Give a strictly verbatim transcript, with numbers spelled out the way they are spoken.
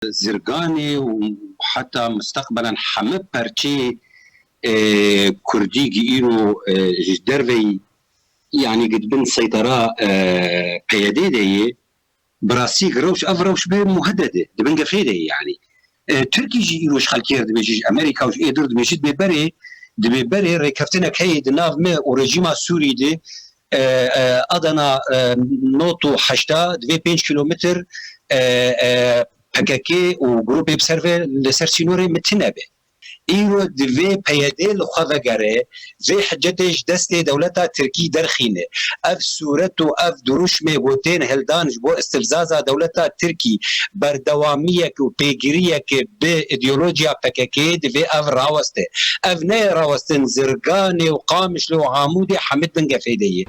Zirganê û heta mustaqbelen heme perçê e, Kurdî gi îro e, ji derveyî, yanî gi dibin seytera e, P Y D de yê, bi rastî gi rewş, ev rewş bê muhedede, di bin gefê de yê yanî. E, Tirkî jî îro ji xelkê re dibêje, ji Amerîka û ji ê dûr dibêje, dibê berê, dibê berê rêkeftinek heye di nav me û rejîma Sûrî de, e, e, Adana e, not û heşta, divê pênc kilometr e, e, P K K û grûpê bi ser ve li ser sînorê min tune be. Îro divê P Y D li xwe vegere, vê hicetê ji destê dewleta Tirkî derxîne. Ev sûret û ev duruşmê ku tên hildan ji bo istifzaza dewleta Tirkî berdewamiyek û pêgiriyek bi îdeolojiya P K K divê ev raweste. Ev neyê rawestin, Zirganê û Qamişlo û Amûdê hemî di bin gefê de yê.